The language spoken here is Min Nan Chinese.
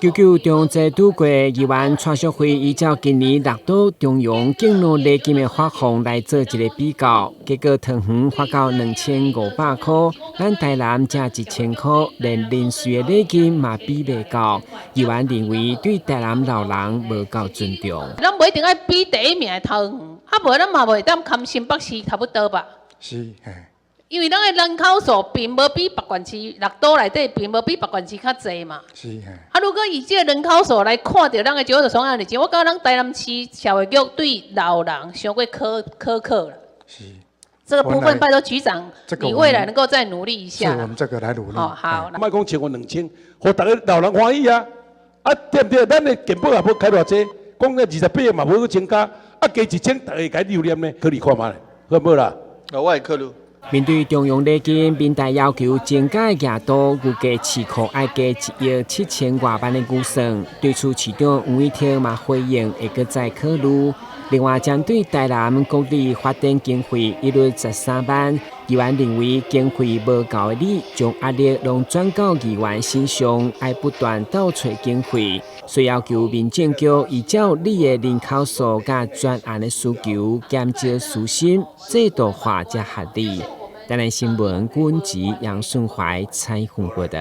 九九中濟拄過，議員蔡淑慧依照今年綠島中央敬老禮金的發放來做一個比較，結果桃園發到2500箍，咱台南才1000箍，連零歲的禮金嘛比袂到。議員認為對台南老人無夠尊重。咱無一定愛比第一名的桃園，啊無咱嘛袂當堪新北市差不多吧？是，嘿。因為咱的人口數並無比別縣市綠島內底並無比別縣市較濟嘛。是嘿。啊，如果以這個人口數來看著咱的少數禮金，我感覺咱台南市社會局對老人傷過苛苛刻啦。是。這個部分拜託局長，你未來能夠再努力一下。是，我們這個來努力。哦，好。莫講千五兩千，予逐个老人歡喜啊！啊，對毋對？咱的健保也無開偌濟，講咧28嘛無閣增加，啊加1000，逐个會共留念呢，考慮看覓，好無啦？我會考慮。面對中央禮金，民代要求增加的額度，預計市庫愛加1億7000外萬的預算。對此，市長黃偉哲嘛回應會閣再考慮。另外，針對台南國立發展經費一律13萬，議員認為經費無夠的理，將壓力攏轉到議員身上，愛不斷鬥揣經費，所以要求民政局依照你的人口數佮專案的需求，減少私心，制度化才合理。台南新聞，軍籍楊順懷採訪報道。